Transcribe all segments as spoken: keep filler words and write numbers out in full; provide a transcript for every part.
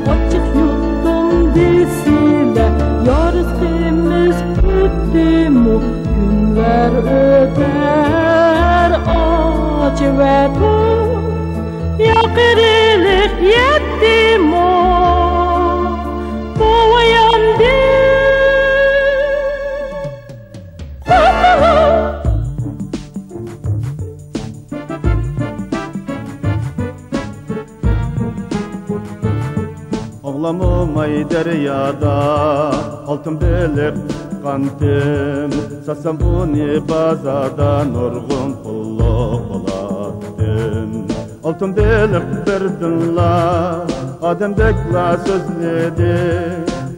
ئاچچىق يۇتتۇم دېسىلە، يارسىز قىمىز پۈتتىمۇ؟ كۈنلەر ئۆتەر، ئاچ ۋە توق، ياقىرىلىق يەتتىمۇ؟ بوۋاياندى. ئاڭلامۇ ماي دەريادا ئالتۇن بېلىق تۇتقانتىم، ساتسام ئۇنى بازاردا نۇرغۇن پۇللۇق بولاتتىم. ئالتۇن بېلىق بىردىنلا ئادەمدەكلا سۆزلىدى،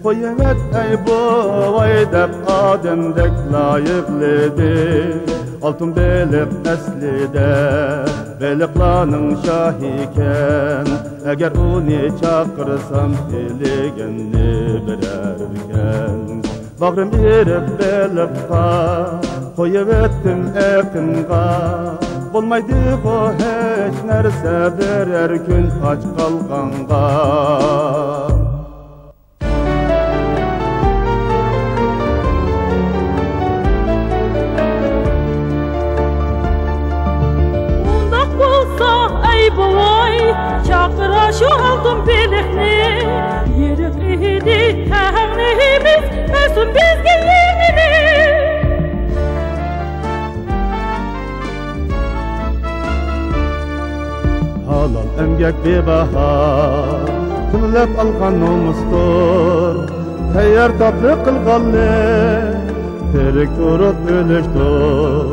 «قويۇۋەت ئەي بوۋاي» دەپ ئادەمدەكلا يىغلىدى. ئالتۇن بېلىق ئەسلىدە بېلىقلارنىڭ شاھىكەن، ئەگەر ئۇنى چاقىرسام تىلىگىنىنى بېرەركەن. باغرىم ئېرىپ بېلىققا، قويۇۋەتتىم ئېقىنغا. بولمايدىغۇ ھېچ نەرسە بىرەر كۈن ئاچ قالغانغا. ئۇنداق بولسا ئەي بوۋاي، چاقىر شۇ ئالتۇن بېلىقنى، يېرىق ئىدى تەڭلىمىز، بەرسۇن بىزگە يېڭىنى. ھالال ئەمگەك بىباھا، پۇل ئېلىپ ئالغان نومۇستۇر، تەييار تاتلىق قىلغانلىق، تىرىك تۇرۇپ ئۆلۈشتۇر.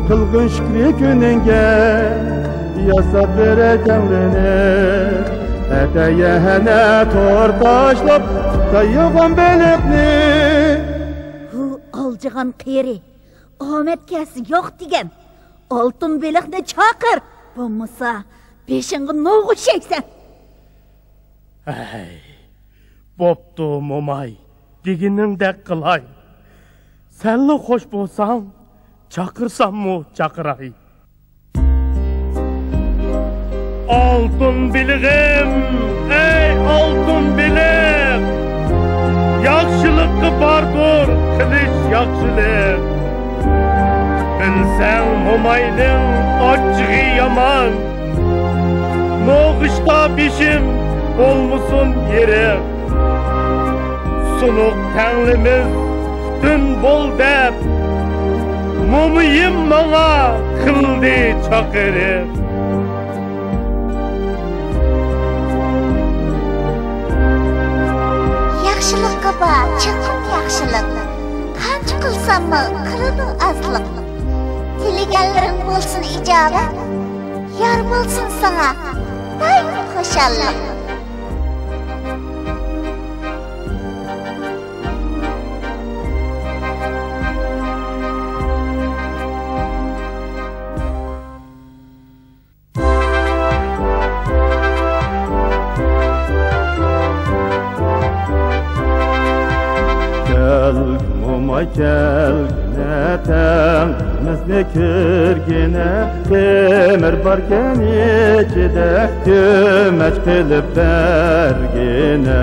قىلغىن شۈكرى كۈنۈڭگە، ياساپ بېرەي تەڭلىنى، ئەتە يەنە تور تاشلاپ تۇتايغان بېلىقنى. ھۇ، ئالجىغان قېرى، ئامەت كەلسە يوق دېگەن. ئالتۇن بېلىقنى چاقىر، بولمىسا بېشىڭغا نوغۇچ يەيسەن. ھەي، بوپتۇ موماي، دېگىنىڭدەك قىلاي. سەنلا خوش بولساڭ، چاقىرساممۇ چاقىراي. ئالتۇن بېلىغىم، ئەي ئالتۇن بېلىق، ياخشىلىققا باردۇر قىلىش ياخشىلىق. بىلسەڭ موماينىڭ ئاچچىقى يامان، نوغۇچتا بېشىم بولمىسۇن يېرىق. سۇنۇق تەڭلىمىز پۈتۈن بول دەپ، مومىيىم ماڭا قىلدى چاقىرىق. ياخشىلىققا بار چوقۇم ياخشىلىق، قانچە قىلساممۇ قىلىدۇ ئازلىق. تىلىگەنلىرىڭ بولسۇن ئىجابەت، يار بولسۇن ساڭا دائىم خۇشاللىق. كەل، موماي، كەلگىنە، تەڭلىمىزنى كۆرگىنە، تۆمۈر باركەن ئىچىدە، كۆمەچ قىلىپ بەرگىنە.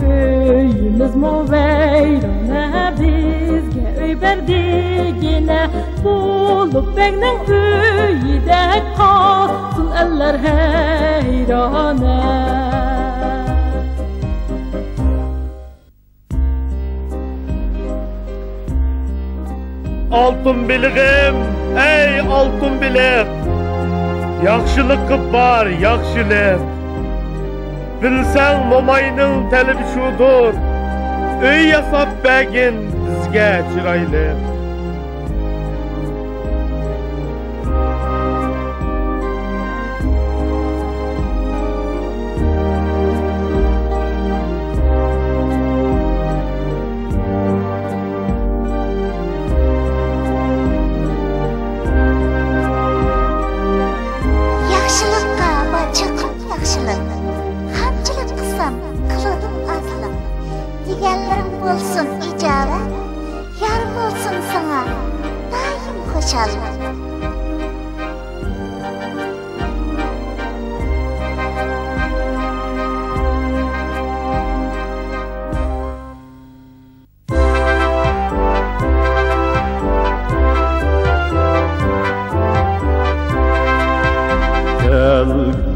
ئۆيىمىزمۇ ۋەيرانە، بىزگە ئۆي بەر دېگىنە، بولۇپ بەگنىڭ ئۆيىدەك قالسۇن ئەللەر ھەيرانە. ئالتۇن بېلىغىم، ئەي ئالتۇن بېلىق، ياخشىلىققا بار ياخشىلىق. بىلسەڭ موماينىڭ تەلىپى شۇدۇر، ئۆي ياساپ بەرگىن بىزگە چىرايلىق. ياخشىلىققا بار چوقۇم ياخشىلىق، خامچىلىق قىلسام قىلىدۇ ئازلىق. دېگەنلىرىڭ بولسۇن ئىجابەت، يار بولسۇن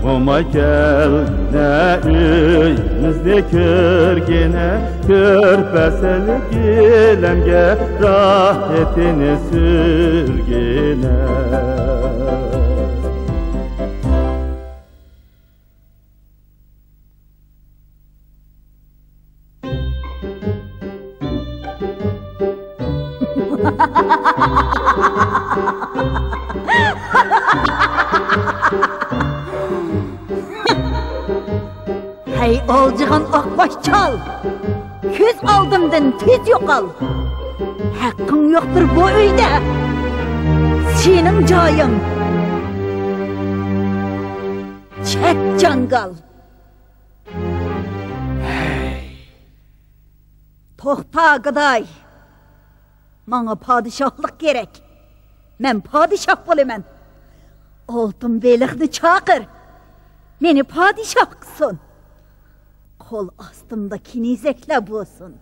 موماي كەل، نە ئۆيىمىزنى كۆرگىنە، كۆرپە سېلىپ گىلەمگە راھىتىنى سۈرگىنە. ھەي، ئالجىغان ئاقباش چال! كۆز ئالدىمدىن تېز يوقال! ھەققىڭ يوقتۇر بۇ ئۆيدە! سېنىڭ جايىڭ چەت جاڭگال! توختا، گاداي! ماڭا پادىشاھلىق كېرەك. مەن پادىشاھ بولىمەن. ئالتۇن بېلىقنى چاقىر. مېنى پادىشاھ قىلسۇن. قول ئاستىمدا كېنىزەكلەر بولسۇن.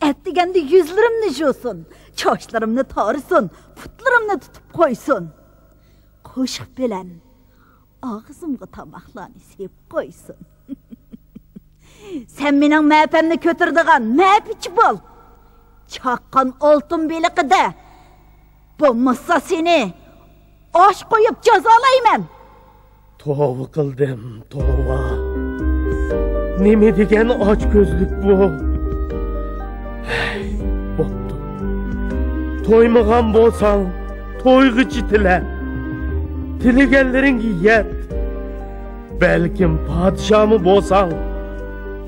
ئەتىگەندە يۈزلىرىمنى جۇسۇن. چاچلىرىمنى تارىسۇن. پۇتلىرىمنى تۇتۇپ قويسۇن. قوشۇق بىلەن ئاغزىمغا تاماقلارنى سېلىپ قويسۇن. سەن مېنىڭ مەپەمنى كۆتۈرىدىغان مەپىچى بول. چاققان ئالتۇن بېلىقى دە. بولمىسا سېنى ئاش قويۇپ جازالايمەن. توۋا قىلدىم، توۋا. نېمە دېگەن ئاچكۆزلۈك بۇ؟ ھەي، بوپتۇ. تويمىغان بولساڭ، تويغىچە تىلە. تىلىگەنلىرىڭگە يەت. بەلكىم پادىشاھمۇ بولساڭ،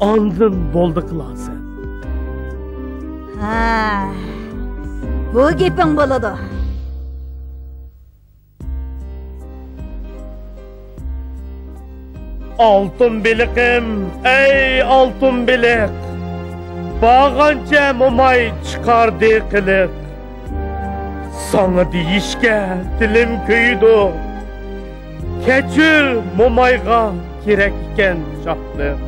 ئاندىن بولدى قىلارسەن. ھە، بۇ گېپىڭ بولىدۇ. ئالتۇن بېلىقىم، ئەي ئالتۇن بېلىق، بارغانچە موماي چىقاردى قىلىق. ساڭا دېيىشكە دىلىم كۆيىدۇ، كەچۈر، مومايغا كېرەك ئىكەن شادلىق.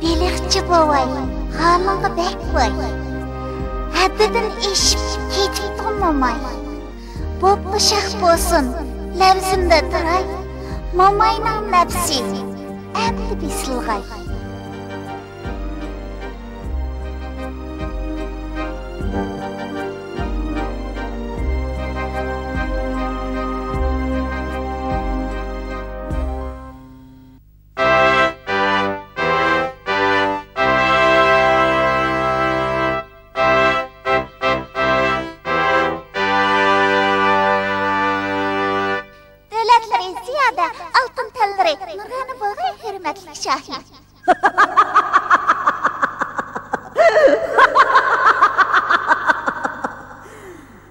بېلىقچى بوۋاي، ھالىڭغا بەك ۋاي. ھەددىدىن ئېشىپ كېتىپتۇ موماي. بوپلا شاھ بولسۇن، لەۋزىمدە تۇراي. موماينىڭ نەپسى ئەمدى بېسىلغاي. دۆلەتلىرى زىيادە، ئالتۇن تەنلىرى نۇرغۇنى بولغاي، ھۆرمەتلىك شاھىم.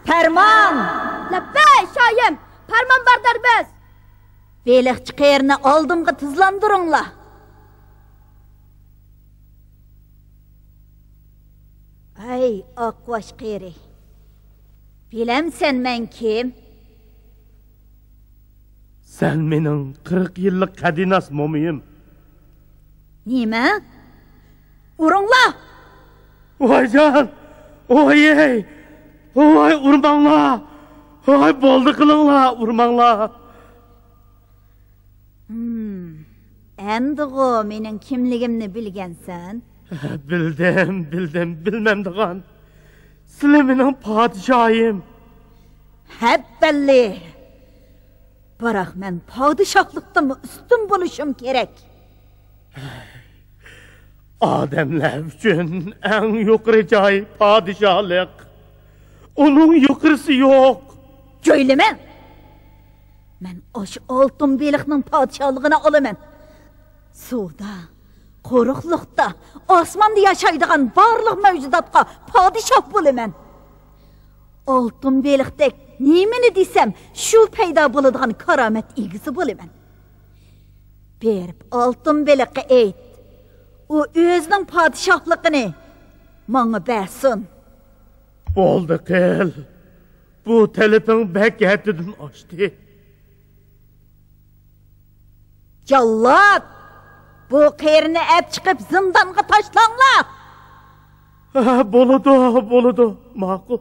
پەرمان! لەببەي، شاھىم! پەرمان بەردەربىز! بېلىقچى قېرىنى ئالدىمغا تىزلاندۇرۇڭلار! ھەي، ئاقباش قېرى! بىلەمسەن مەن كىم؟ سەن مېنىڭ قىرىق يىللىق قەدىناس مومىيىم. نېمە؟ ئۇرۇڭلار! ۋايجان! ۋايەي! ۋاي ئۇرماڭلار! ۋاي بولدى قىلىڭلار، ئۇرماڭلار! ھىم، ئەمدىغۇ مېنىڭ كىملىكىمنى بىلگەنسەن؟ بىلدىم، بىلدىم، بىلمەمدىغان. سىلى مېنىڭ پادىشاھىم. ھەببەللى! بىراق مەن پادىشاھلىقتىنمۇ ئۈستۈن بولۇشۇم كېرەك. ئادەملەر ئۈچۈن ئەڭ يۇقىرى جاي پادىشاھلىق. ئۇنىڭ يۇقىرىسى يوق. جۆيلىمە! مەن ئاشۇ ئالتۇن بېلىقنىڭ پادىشاھلىقىنى ئالىمەن. سۇدا، قۇرۇقلۇقتا، ئاسماندا ياشايدىغان بارلىق مەۋجۇداتقا پادىشاھ بولىمەن. ئالتۇن بېلىقتەك نېمىنى دېسەم، شۇ پەيدا بولىدىغان كارامەت ئىگىسى بولىمەن. بېرىپ ئالتۇن بېلىققا ئېيت، ئۇ ئۆزىنىڭ پادىشاھلىقىنى ماڭا بەرسۇن. بولدى قىل، بۇ تەلىپىڭ بەك ھەددىدىن ئاشتى. جاللات! بۇ قېرىنى ئەپ چىقىپ زىندانغا تاشلاڭلار! ھە، بولىدۇ، بولىدۇ، ماقۇل.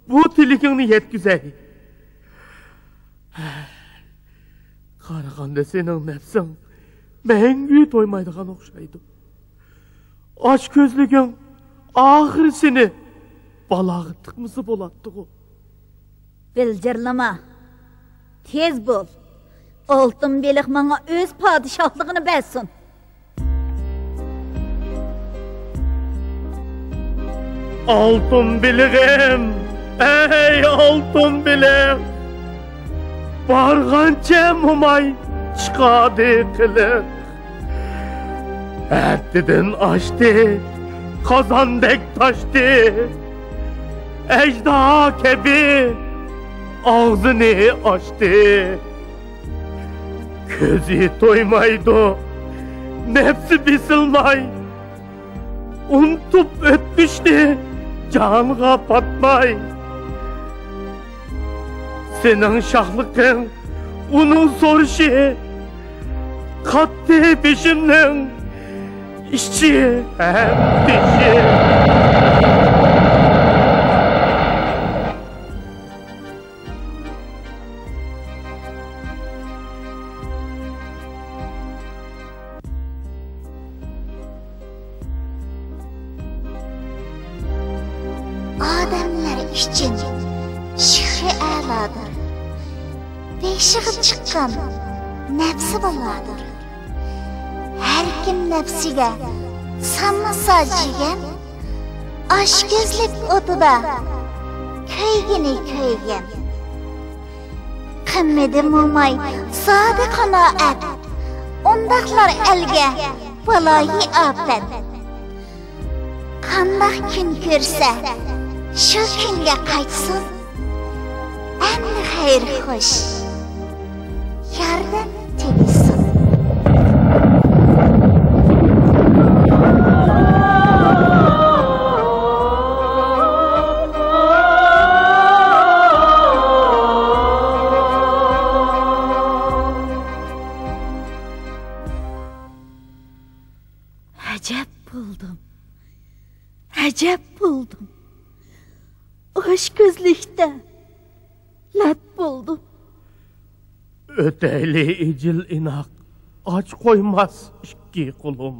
بۇ تىلىكىڭنى يەتكۈزەي. قارىغاندا سېنىڭ نەپسىڭ مەڭگۈ تويمايدىغان ئوخشايدۇ. ئاچكۆزلۈكۈڭ ئاخىرى سېنى بالاغا تىقمىسا بولاتتىغۇ. بىلجىرلىما. تېز بول. ئالتۇن بېلىق ماڭا ئۆز پادىشاھلىقىنى بەرسۇن. ئالتۇن بېلىغىم، ئەي ئالتۇن بېلىق! بارغانچە موماي چىقاردى قىلىق. ھەددىدىن ئاشتى، قازاندەك تاشتى. ئەجدىھا كەبى ئاغزىنى ئاچتى. كۆزى تويمايدۇ، نەپسى بېسىلماي. ئۇنتۇپ ئۆتمۈشنى جانغا پاتماي. سېنىڭ شاھلىقىڭ، ئۇنىڭ سورىشى، قاتتى بېشىمنىڭ ئىچى ھەم تېشى. ئادەملەر ئۈچۈن شېخى ئەلادۇر، بېشىغا چىققان نەپسى بالادۇر. ھەركىم نەپسىگە سانمىسا جىگەن، ئاچكۆزلۈك ئوتىدا كۆيگىنى كۆيگەن. قىلمىدى موماي زادى قانائەت، ئۇنداقلار ئەلگە بالايى ئاپەت. قانداق كۈن كۆرسە، شۇ كۈنگە قايتسۇن. ئەمدى خەير خوش، ياردەم تېگىسۇن. ئەجەب بولدۇم، ئەجەب بولدۇم. ئاچكۆزلۈكتە لەت بولدۇم. ئۆتەيلى ئىجىل ئىناق، ئاچ قويماس ئىككى قولۇم.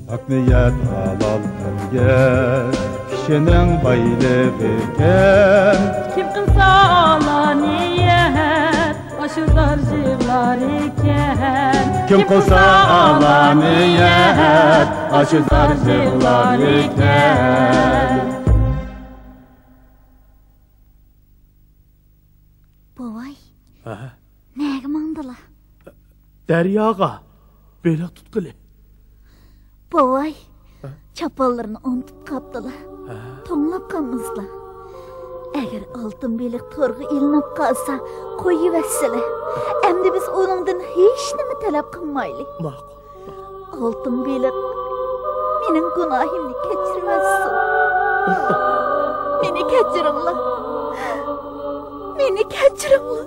پاك نىيەت ھالال ئەمگەك، كىشىنىڭ بايلىقىكەن. كىم قىلسا ئالا نىيەت، ئاشۇ زار يىغلار ئىكەن. كىم قىلسا ئالا نىيەت، ئاشۇ زار يىغلار ئىكەن. بوۋاي، ھە؟ نەگە ماڭدىلا؟ دەرياغا بېلىق تۇتقىلى. بوۋاي، ھە؟ چاپانلىرىنى ئۇنتۇپ قاپتىلا. ھە؟ توڭلاپ قالمىسىلا. ئەگەر ئالتۇن بېلىق تورغا ئىلىنىپ قالسا، قويۇۋەتسىلە. ئەمدى بىز ئۇنىڭدىن ھېچنېمە تەلەپ قىلمايلى. ماقۇل. ئالتۇن بېلىق، مېنىڭ گۇناھىمنى كەچۈرۈۋەتسۇن. مېنى كەچۈرۈڭلار. مېنى كەچۈرۈڭلار.